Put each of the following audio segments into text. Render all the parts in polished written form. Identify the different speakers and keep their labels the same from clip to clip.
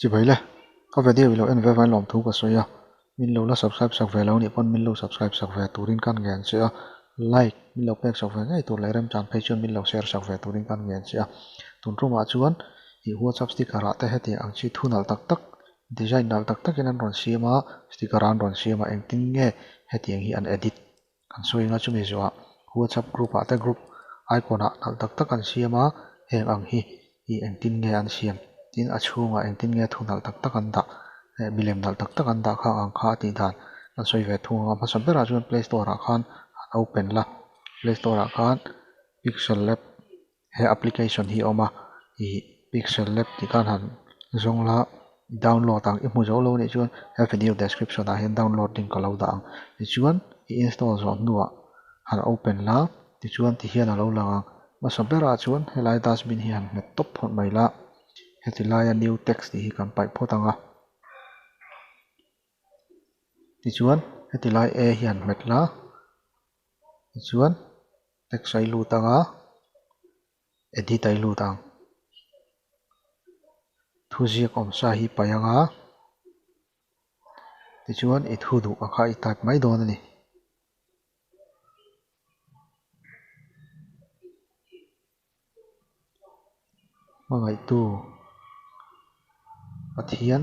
Speaker 1: Chibai le, ka video i lo en ve vain lawmthu ka sawi a, min lo la subscribe sak ve lo nih pawn min lo subscribe sak ve turin ka ngen che a, like min lo pek sak ve ngei tur leh remchan phei chuan min lo share sak ve turin ka ngen che a. Tun tumah chuan i whatsapp sticker ah te hetiang ang chi thu nalh tak tak, design nalh tak takin an rawn siam a, sticker ah an rawn siam a, engtin nge hetiang hi an edit Kan sawi anga chumi zawhah WhatsApp group ah te group icon ah nalh tak tak an siam a, heng ang hi ih engtin nge an siam tin a chhungah engtin nge thu nalh tak tak an dah eh milem nalh tak tak an dah kha ang kha a tih dan kan sawi ve thung anga hmasa berah chuan play store ah khan an open la, play store ah khan pixel lab he application hi a awm a ih pixel lab tih khan han zawng la download ang i hmu zo lo anih chuan he video description ah hian download link ka lo dah ang tichuan i install zawh hnuah han open la tichuan ti hian a lo lang ang hmasa berah chuan helai dustbin hi han hmet tawp phawt mai la heti laia new text tih hi kan paih phawt ang a tichuan heti lai a hi han hmet la tichuan. Text a i lut ang a, edit a i lut ang. Thuziak awm sa hi paih ang a, tichuan i thu duh ang kha i type mai dawn a ni. Hmangaihtu Pathian.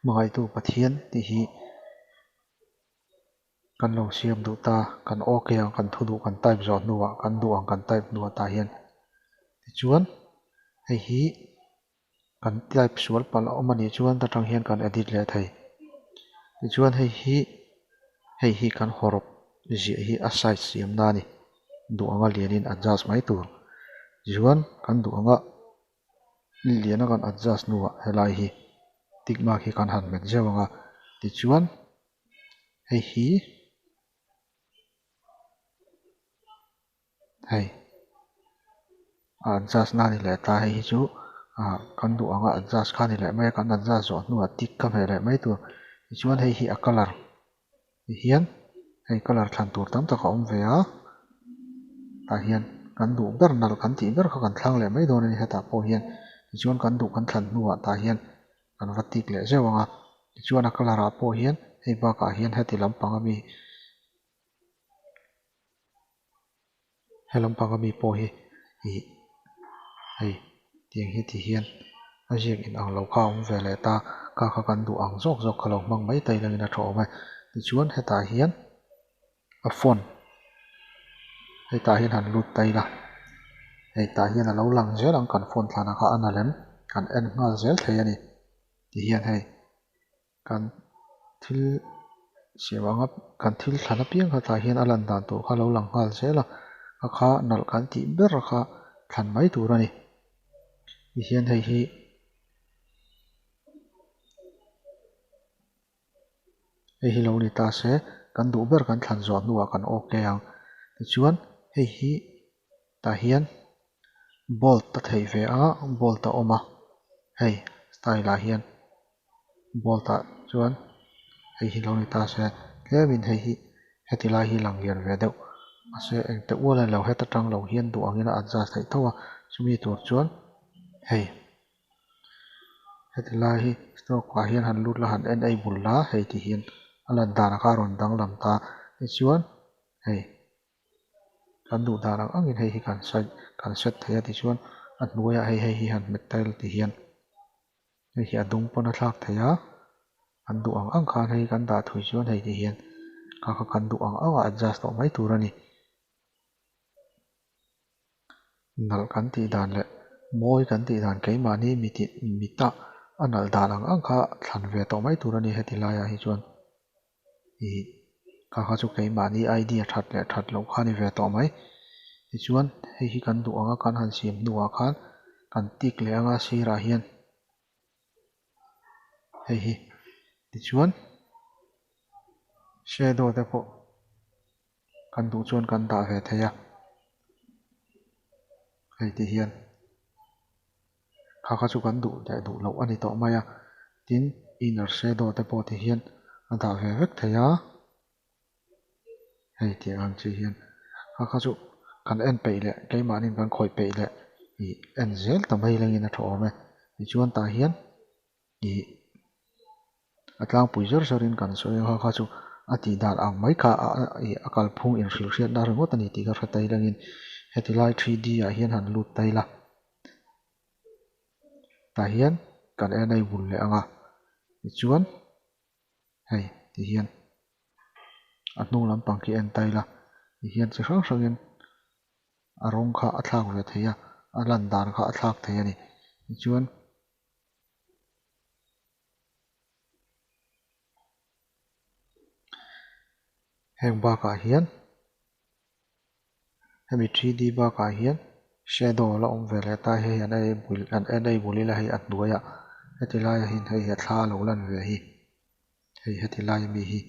Speaker 1: Hmangaihtu Pathian tih hi kan lo siam duh ta, kan ok ang kan thu duh kan type zawh hnuah kan duh ang kan type hnuah tah hian tichuan hei hi kan type sual palh a awm anih chuan ta tang hian kan edit leh thei tichuan hei hi hei hi kan hawrawp ziah hi a size siam na a ni duh anga lianin adjust mai tur tichuan kan duh anga. Liana kan adjust hnuah helai hi tick mark hi kan han hmet zeuh ang a tichuan hei hi hei a adjust na a ni leh ta hei hi chu ah kan duh anga adjust kha a ni leh mai a kan adjust zawh hnuah tick ka hmeh leh mai tur tichuan hei hi a colour Tihian hei colour thlan tur tam tak a awm ve a tah hian kan duh ber nalh kan tih ber kha kan thlang leh mai dawn a ni hetah pawh hian tichuan kan duh kan thlan hnuah tah hian kan va tik leh zeuh ang a tichuan a colour ah pawh hian hei bakah hian heti lampang ami he lampang ami pawh hi ih hei tiang hi ti hian a ziak in ang lo kha a awm ve leh ta kha kha kan duh ang zawk zawk kha lo hmang mai ta ila in a tha awm e tichuan hetah hian a phone hetah hian han lut ta ila hei tah hian a lo lang zel ang kan phone thlan ah kha a na lem kan en nghal zel thei a ni ti hian hei. Kan thil siam anga kan thil thlan apiang kha tah hian a lan dan tur kha a lo lang nghal zel a a kha nalh kan tih ber kha thlan mai tur a ni tihian hei hi hei hi lo ni ta se kan duh ber kan thlan zawh hnuah kan ok ang tichuan hei hi tah hian bold a theih ve a bold a awm a hei style ah hian. Bolt ah chuan hei hi lo ni ta se tlemin hei hi heti lai hi lang lian ve deuh mahse engte ual a ni lo heta tang lo hian duh angin a adjust theih tho a chumi tur chuan hei heti lai hi stroke ah hian han lut la han en ei bul la hei ti hian a lan dan kha a rawn danglam ta tichuan hei. Kan duh dan ang angin hei hi kan sawi kan set thei a tichuan a hnuaiah hei hei hi han hmet tel ti hian hei hi a dum pawn a thlak thei a an duh ang ang khan hei kan dah thui chuan hei ti hian kha kha kan duh ang ang a adjust tawh mai tur a ni. Nalh kan tih dan leh mawi kan tih dan keimahni mi tih mita a nalh dan ang ang kha thlan ve tawh mai tur a ni heti laiah hi chuan. Ih kha kha chu keimahni idea that leh that loh kha a ni ve tawh mai tichuan hei hi kan duh ang a kan han siam hnuah khan kan tik leh anga sirah hian hei hi tichuan shadow te pawh kan duh chuan kan dah ve thei a hei ti hian. Kha kha chu kan duh leh duh loh a ni tawh mai a, tin inner shadow te pawh ti hian a dah ve vek thei a, hei tih ang chi hian kha kha chu kan en peih leh keimahni kan khawih peih leh Ih en zel ta mai langin a tha awm e. Tichuan tah hian ih a tlangpui zawr zawrin kan sawi a kha kha chu a tih dan ang mai kha ih a kalphung inhrilh hriatna ringawt a ni tih ka hre ta ilangin heti lai three D ah hian han lut ta ila. Tah hian kan enable leh ang a tichuan hei ti hian a hnung lampang khi en ta ila ti hian chi hrang hrangin a rawng kha a thlak ve thei a a lan dan kha a thlak thei a ni tichuan. Heng bakah hian hemi 3D bakah hian shadow la awm ve leh ta hei an enable an enable ila hei a hnuaiah heti laiah hian hei a thla a lo lan ve hi hei heti lai ami hi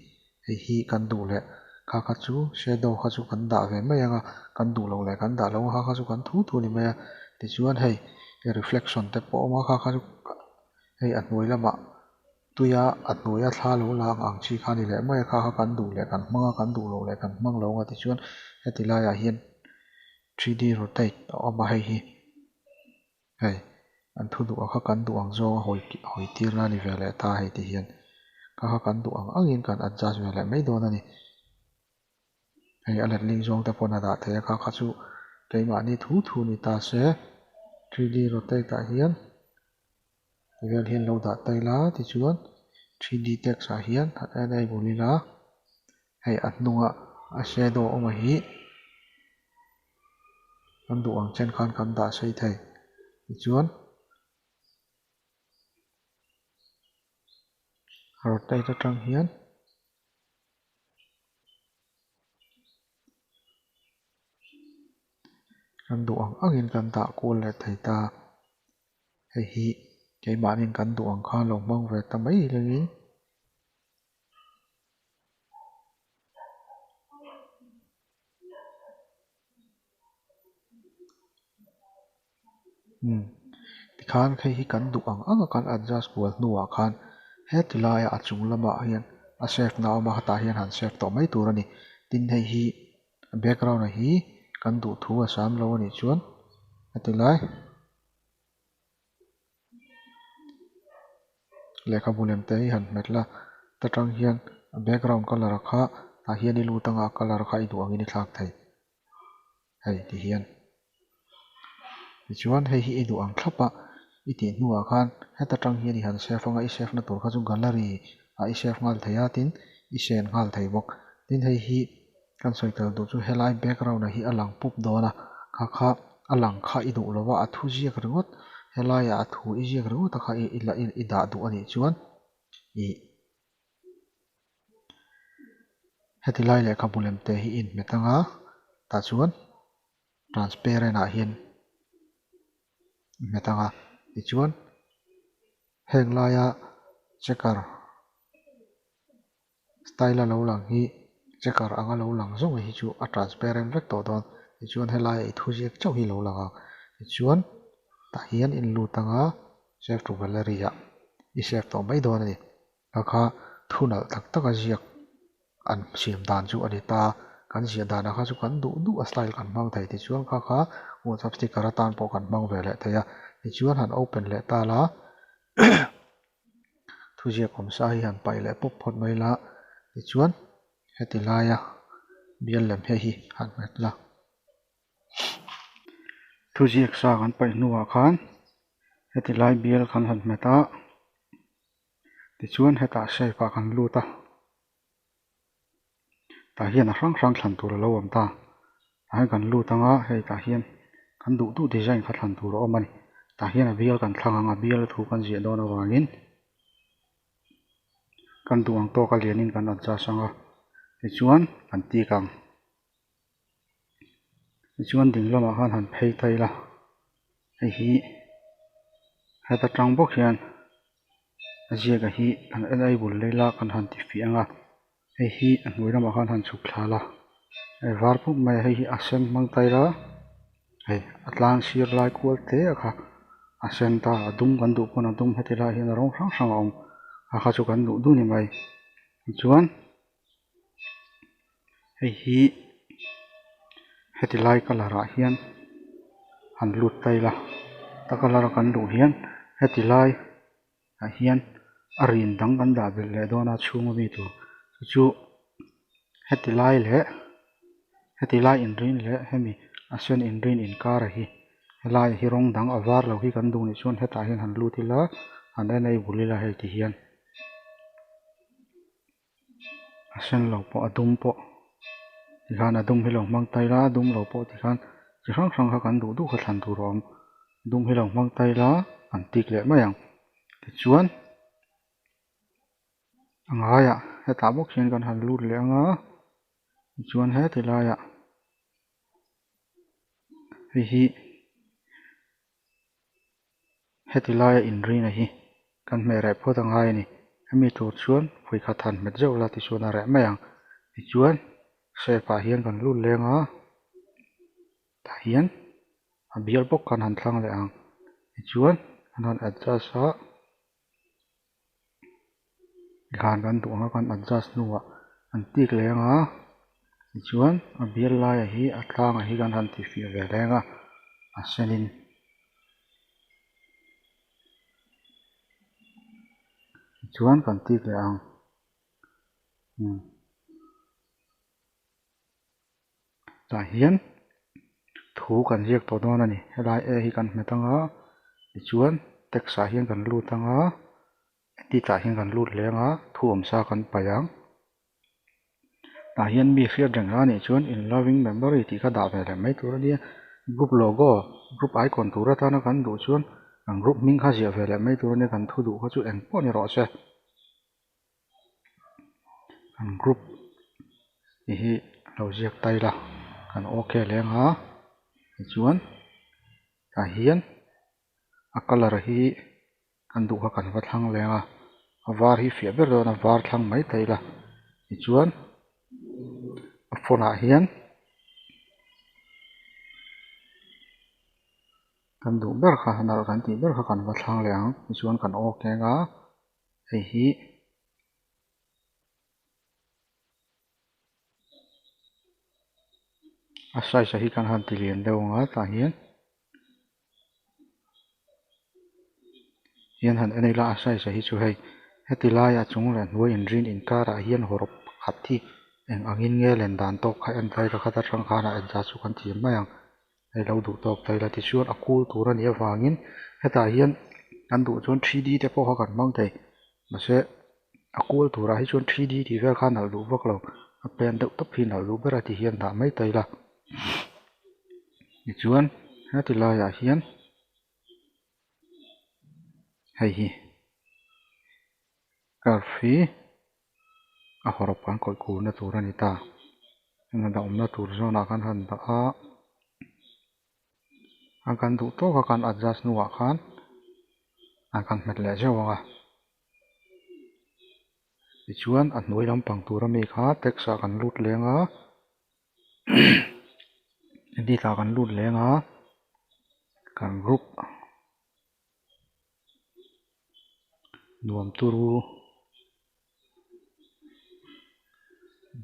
Speaker 1: hei hi kan duh leh kha kha chu shadow kha chu kan dah ve mai ang a kan duh loh leh kan dah loh ang kha kha chu kan thu thu a ni mai a tichuan hei reflection te pawh a awm a kha kha chu hei a hnuai lamah tuia a hnuaia thla lo lang ang chi kha a ni leh mai a kha kha kan duh leh kan hmang a kan duh loh leh kan hmang lo ang a tichuan heti laiah hian three D rotate a awm a hei hi hei an thu duh ang kha kan duh ang zawng a hawi hawi tir na a ni ve leh ta hei ti hian kha kha kan duh ang angin kan adjust ve leh mai dawn a ni. Hei a letling zawng te pawn a dah thei a kha kha chu keimahni thu thu ni ta se 3D rotate ah hian ti vel hian lo dah ta ila tichuan 3D text ah hian han enable ila hei a hnunga a shadow awm a hi kan duh ang chen khan kan dah sei thei tichuan rotate atang hian. Kan duh ang angin kan dah kual leh thei ta. Hei hi keimahniin kan duh ang khan lo hmang ve ta mai lengin. Umm tikhan hei hi kan duh ang ang a kan adjust kual hnuah khan heti laia a chung lamah hian a save na a awm a hetah hian han save tawh mai tur a ni tin hei hi a background ah hi kan duh thu a sam lo a nih chuan heti lai lehkhabu lem te hi han hmet la ta tang hian a background colour kha tah hian i lut anga a colour kha i duh angin i thlak thei. Hei ti hian tichuan hei hi i duh ang thlap a i tih hnuah khan heta tang hian i han save anga i save na tur kha chu gallery ah i save nghal thei a tin i send nghal thei bawk tin hei hi kan sawi tel duh chu helai background ah hi a lang pup dawn a kha kha a lang kha i duh lo va a thu ziak ringawt helaiah a thu i ziak ringawt a kha i la i dah duh a nih chuan ih. Heti lai lehkhabu lem te hi inhmet anga tah chuan transparent ah hian hmet anga tichuan heng laia checker style a lo lang hi checker anga lo lang zawng hi chu a transparent vek tawh dawn tichuan helaia i thu ziak chauh hi lo lang ang tichuan tah hian in lut anga save to gallery ah i save tawh mai dawn a ni. Kha kha thu nalh tak tak a ziak an siam dan chu a ni ta. Kan ziah danah kha chu kan duh duh a style kan hmang thei tichuan kha kha WhatsApp sticker atan pawh kan hmang ve leh thei a. Tichuan han open leh ta la thu ziak awm sa hi han paih leh pawp phawt mai la tichuan heti laia bial lem hei hi han hmet la.
Speaker 2: Thu ziak sa kan paih hnuah khan heti lai bial kan han hmet a. Tichuan hetah shape ah kan lut a, tah hian a hrang hrang thlan tur a lo awm ta, tah hian kan lut ang a hei tah hian kan duh duh design kha thlan tur a awm a ni, tah hian a bial kan thlang ang a bial thu kan ziah dawn avangin kan duh ang tawk a lianin kan adjust ang a, tichuan kan tik ang. Tichuan ding lamah khan han phei ta ila hei hi heta tang bawk hian a ziak a hi kan enable ila kan han ti fiah ang a hei hi a hnuai lamah khan han chhuk thla la hei var pup mai a hei hi a sen hmang ta ila hei a tlang sir lai kual te a kha a sen ta a dum kan duh pawn a dum heti lai hian a rawng hrang hrang a awm a kha chu kan duh duh a ni mai tichuan. Hei hi heti lai colour ah hian Han lut ta ila a colour a kan duh hian heti lai ah hian a rin dang kan dah belh leh dawn a chhung ami tur chu chu heti lai leh heti lai inrin leh hemi a sen inrin inkar hi helai hi rawng dang a var lo hi kan duh anih chuan hetah hian han lut ila han enable ila hei ti hian a sen lo pawh a dum pawh tikhan a dum hi lo hmang ta ila a dum lo pawh tikhan chi hrang hrang kha kan duh duh kha thlan tur a awm dum hi lo hmang ta ila an tik leh mai ang tichuan a ngaiah hetah bawk hian kan han lut leh ang a tichuan heti laiah hei hi heti laia inrina hi kan hmeh reh phawt a ngai a ni hemi tur chuan vawikhat han hmet zeuh la tichuan a reh mai ang tichuan shape ah hian kan lut leng a tah hian a bial bawk khan han thlang leh ang tichuan an han adjust a tikhan kan duh ang a kan adjust hnuah an tik leh ang a tichuan a bial laiah hi a tlangah hi kan han ti fiah ve leng a a senin tichuan kan tik leh ang umm. Tah hian thu kan ziak tawh dawn a ni helai a hi kan hmet ang a tichuan text ah hian kan lut ang a edit ah hian kan lut leh ang a thu awmsa kan paih ang tah hian mi hriat reng a nih chuan in loving memory tih kha dah ve leh mai tur a nia group logo group icon tur atana kan duh chuan kan group hming kha ziah ve leh mai tur a nia kan thu duh kha chu engpawh ni rawh se. Kan group tih hi lo ziak ta ila kan ok leh ang a tichuan tah hian a colour hi kan duh kha kan va thlang leh ang a a var hi fiah ber dawn a var thlang mai ta ila tichuan a phone ah hian kan duh ber kha nalh kan tih ber kha kan va thlang leh ang tichuan kan ok ang a. Hei hi a size a hi kan han ti lian deuh ang a tah hian hian han en ila a size a hi chu hei heti laia a chung leh hnuai inrin inkarah hian hawrawp pakhat hi eng angin nge len dan tawk kha en ta ila khata tang khan a enza chu kan thiam mai ang. Hei lo duh tawk ta ila tichuan a kul tur a nih avangin hetah hian kan duh chuan three d te pawh kha kan hmang thei mahse a kual turah hi chuan three d tih vel kha a nalh duh vak lo a pen deuh tawp hi a nalh duh ber a ti hian dah mai ta ila tichuan heti laiah hian hei hi curve hi a hawrawp kan kawih kurna tur a ni ta heng a dahawmna tur zawnah khan han dah a a kan duh tawk a kan adjust hnuah khan a kan hmet leh zeuh ang a tichuan a hnuai lampang tur ami kha text ah kan lut leng a edit ah kan lut leng a kan group. Nuam turu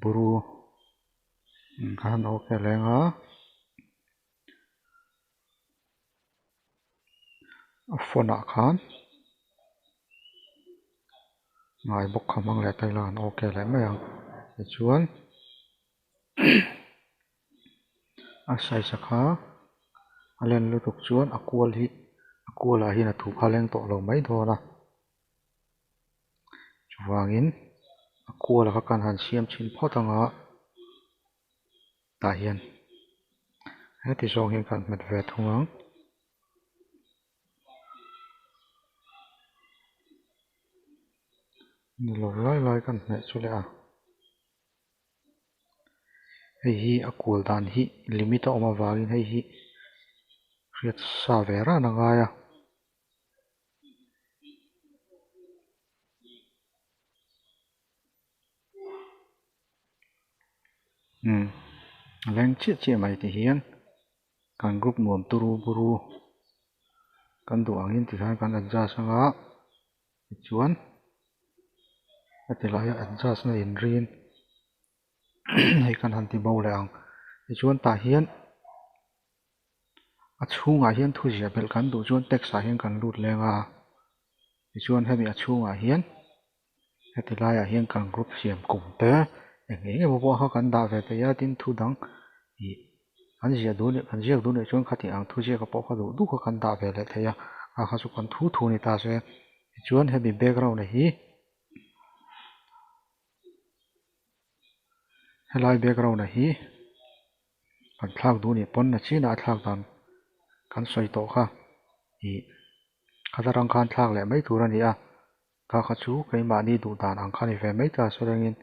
Speaker 2: buru khan a awk leng a a phone ah khan ngai bawk kha hmang leh ta ila an awk leh mai ang tichuan. A size a kha a len lutuk chuan a kual hi a kual ah hian a thu kha a leng tawh lo mai dawn a chuvangin a kual a kha kan han siam chhin phawt ang a tah hian heti zawng hian kan hmet ve thung ang. Ni lo lai lai kan hmeh chu leh a. Hei hi a kual dan hi limit a awm avangin hei hi hriat sa ve ran a ngai a. Umm a leng chiah chiah mai ti hian kan group nuam turu buru kan duh angin tikhan kan adjust anga tichuan heti laia adjust na inrin hei kan han ti bo leh ang tichuan tah hian A chhungah hian thu ziah belh kan duh chuan text ah hian kan lut leng a tichuan hemi a chhungah hian heti laiah hian kan group siam kum te eng eng emaw pawh kha kan dah ve thei a tin thu dang ih kan ziah duh anih kan ziak duh anih chuan khati ang thu ziak pawh kha duh duh kha kan dah ve leh thei a a kha chu kan thu thu a ni ta se tichuan hemi background hi helai background hi kan thlak duh anih pawn a chinah a thlak dan kan sawi tawh kha ih khata tang khan thlak leh mai tur a ni a kha kha chu keimahni duh dan ang kha ni ve mai ta se rengin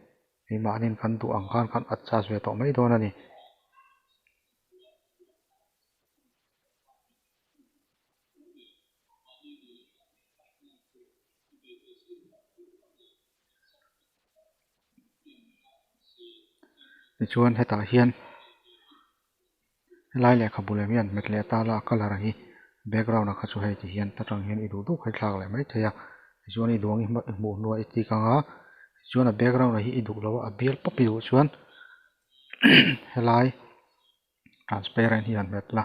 Speaker 2: keimahniin kan duh ang khan kan adjust ve tawh mai dawn a ni. Tichuan hetah hian helai lehkhabu lem hian hmet leh ta la a colour hi background ah kha chu hei ti hian ta tang hian i duh duh kha i thlak leh mai thei a tichuan i duh ang i hmuh hnuah i tik ang a tichuan a background ah hi i duh loh a a bial pawp i duh chuan helai transparent hi han hmet la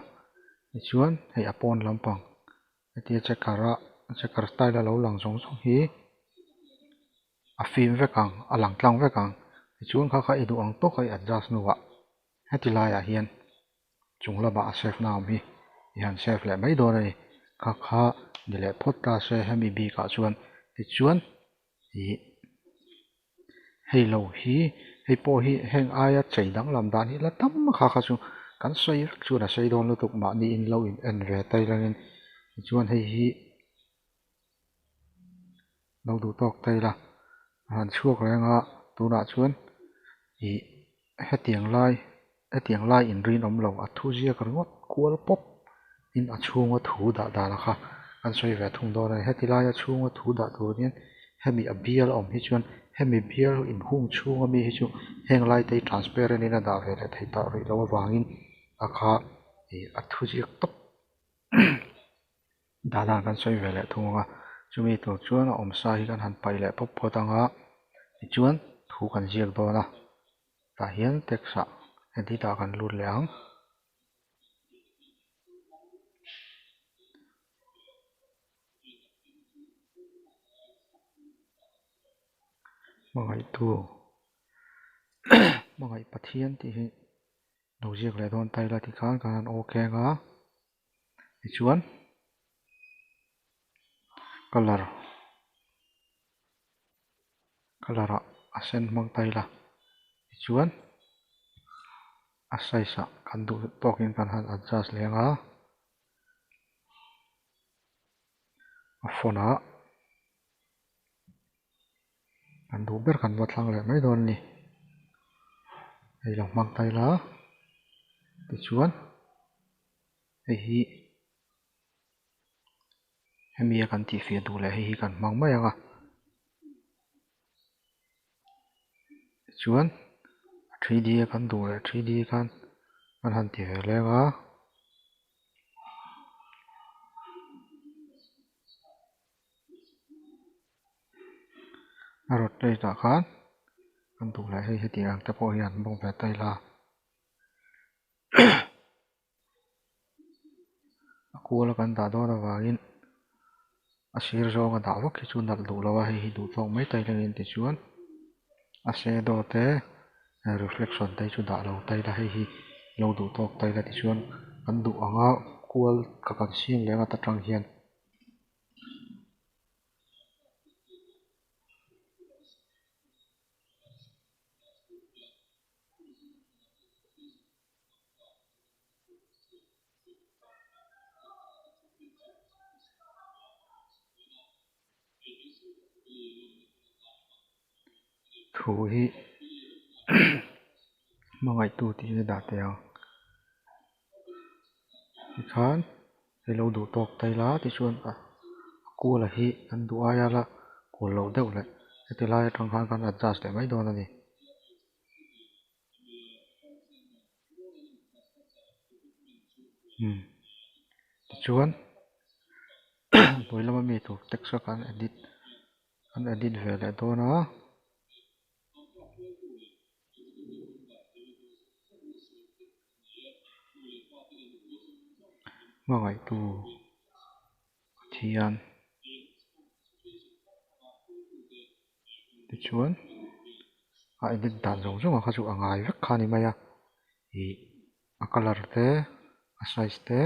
Speaker 2: tichuan hei a pawn lampang hetia checker a checker style a lo lang zawng zawng hi a fim vek ang a lang tlang vek ang tichuan kha kha i duh ang tawk a i adjust hnuah heti laiah hian chung lamah a save na awm hi i han save leh mai dawn a ni kha kha ni leh phawt ta se hemi bikah chuan tichuan ih hei lo hi hei pawh hi heng aia chei danglam dan hi la tam kha kha chu kan sawi vek chuan a sawi dawn lutuk mahni in lo in en ve ta ilangin tichuan hei hi lo duh tawk ta ila a han chhuak reng a tunah chuan ih hetiang lai hetiang lai inrinawm lo a thu ziak ringawt kual pawp in a chhunga thu dah dan kha an sawi ve thung dawn a ni heti laia chhunga thu dah tur hian hemi a bial a awm hi chuan hemi bial inhung chhunga mi hi chu heng lai te hi transparent in a dah ve leh theih tawh rih loh avangin a kha ih a thu ziak tawp dah dan kan sawi ve leh thung ang a chumi tur chuan a awm sa hi kan han paih leh pawp phawt ang a tichuan thu kan ziak dawn a tah hian text ah edit ah kan lut leh ang. Hmangaihtu hmangaih Pathian tih hi lo ziak leh dawn ta ila tikhan kan han ok ang a tichuan colour colour ah a sen hmang ta ila tichuan a size ah kan duh tawkin kan han adjust leh ang a a phone ah kan duh ber kan va thlang leh mai dawn a ni hei lo hmang ta ila tichuan hei hi hemi a kan tihfiah duh leh hei hi kan hmang mai ang a tichuan 3D a kan duh leh 3D khan kan han ti ve leng a. A rotate ah khan kan duh leh hei hetiang ang te pawh hi an hmang ve ta ila a kual a kan dah dawn avangin a sir zawng a dah vak hi chu nalh duh lo a hei hi duh tawk mai ta ila tichuan a shadow te reflection te hi chu dah lo ta ila hei hi lo duh tawk ta ila tichuan kan duh anga kual ka kan siam leh ang atang hian. Thu hi hmangaihtu tih hi a dah teh ang tikhan hei lo duh tawk ta ila tichuan a kuala hi kan duh aia la kual loh deuh leh heti lai atang khan kan adjust leh mai dawn a ni. Tichuan hnuai lama mi tur text kha kan edit kan edit ve leh dawn a. Hmangaihtu Pathian tichuan a edit dan zawng zawng ah kha chu a ngai vek kha a ni mai a ih a colour te a size te.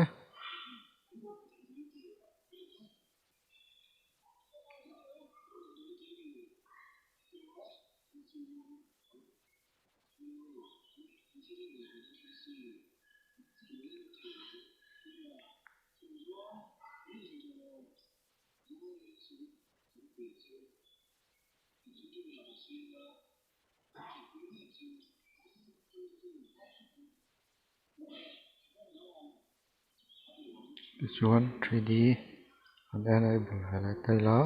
Speaker 2: Tichuan 3D an enable ve leh ta ila.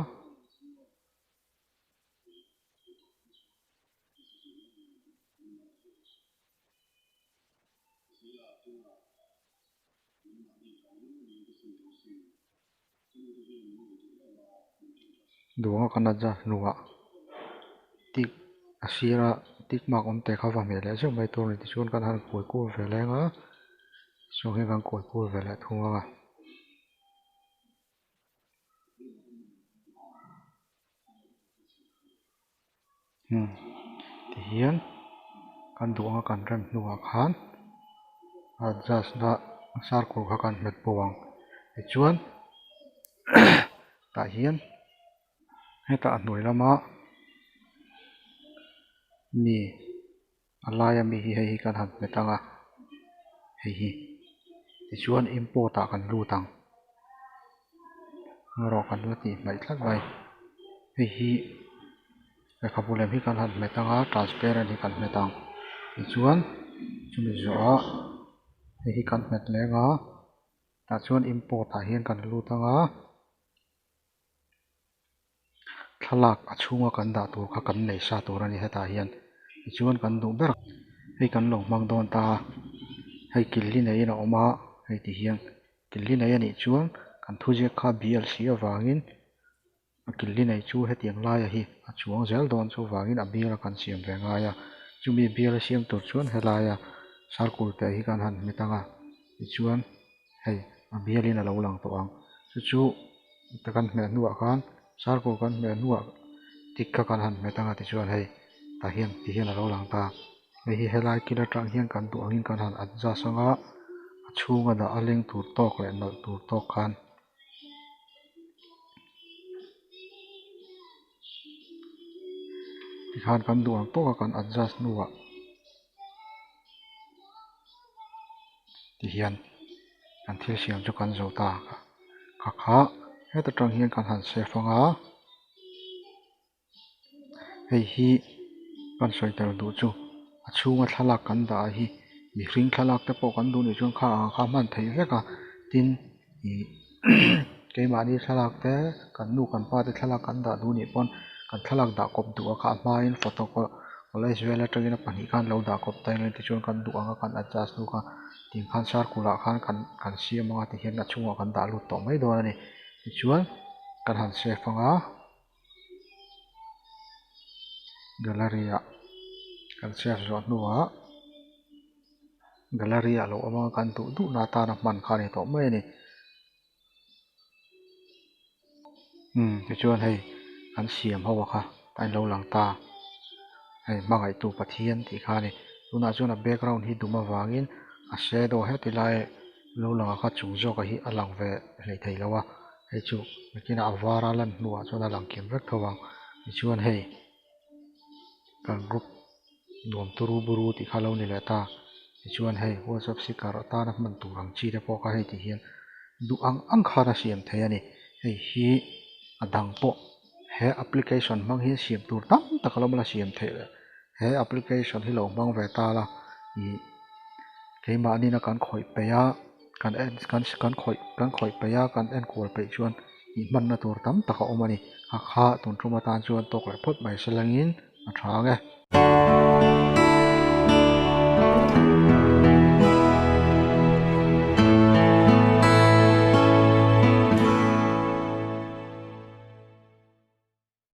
Speaker 2: Duhanga kan adjust hnuah tick a sira tick mark awm te kha va hmeh leh zeuh mai tur a ni tichuan kan han kuai kual ve leng a saw hi kan kuai kual ve leh thung ang a. Umm tihian kan duh anga kan rem hnuah khan adjust na circle kha kan hmet bo ang tichuan tah hian hetah a hnuai lama mi a laia mi hi hei hi kan han hmet ang a hei hi tichuan import ah kan lut ang erawh kan la tih hmaih tlat mai hei hi lehkhabu lem hi kan han hmet ang a transparent hi kan hmet ang tichuan chumi zawhah hei hi kan hmet leh ang a tah chuan import ah hian kan lut ang a. Thlalak a chhunga kan dah tur kha kan nei sa tur a ni hetah hian tichuan kan duh ber hei kan lo hmang dawn ta a hei killi neiin a awm a hei ti hian killi nei a nih chuan kan thuziak kha bial si avangin a killi nei chu hetiang laia hi a chuang zel dawn chuvangin a bial a kan siam ve ngai a chumi bial a siam tur chuan helaia circle te hi kan han hmet ang a tichuan hei a bialin a lo lang tawh ang chu chu ta kan hmeh hnuah khan circle kan hmeh hnuah tik kha kan han hmet ang a tichuan hei tah hian ti hian a lo lang ta hei hi helai kil atang hian kan duh angin kan han adjust ang a a chhunga dah a leng tur tawk leh nawlh tur tawk khan. Tikhan kan duh ang tawka kan adjust hnuah tihian kan thil siam chu kan zo ta kha kha heta tang hian kan han save ang a hei hi kan sawi tel duh chu a chhunga thlalak kan dah hi mihring thlalak te pawh kan duh nih chuan kha ang kha hman theih vek a tin ih keimahni thlalak te kan nu kan pa te thlalak kan dah duh nih pawn kan thlalak dah kawp duh a kha a hmain photo college vel atangin a pahnih khan lo dah kawp ta eng tichuan kan duh ang a kan adjust hnu kha tih khan circle ah khan kan kan siam ang a tihian a chhungah kan dah lut tawh mai dawn a ni tichuan kan han save ang a gallery ah kan save zawh hnuah. Gallery ah lo awm a kan duh duh na atana hman kha a ni tawh mai a ni. Umm tichuan hei kan siam ho a kha a inlo lang ta hei hmangaihtu Pathian tih kha a ni tunah chuan a background hi dum avangin a shadow heti lai lo lang a kha chung zawk a hi a lang ve hlei thei lo a hei chu nakinah a var a lan hnuah chuan a lang kim vek tho ang tichuan hei. Kan group nuam turu buru tih kha lo ni leh ta tichuan hei whatsapp sticker atana hman tur ang chi te pawh kha hei ti hian duh ang ang khan a siam thei a ni hei hi a dang pawh he application hmang hian siam tur tam tak a lo la siam theih leh he application hi lo hmang ve ta la ih keimahni na kan khawih peih a kan en kan kan khawih kan khawih peih a kan enkual peih chuan. Ih hmanna tur tam tak a awm a ni. A kha tun tum atan chuan tawk leh phawt mai se langin a tha ang e.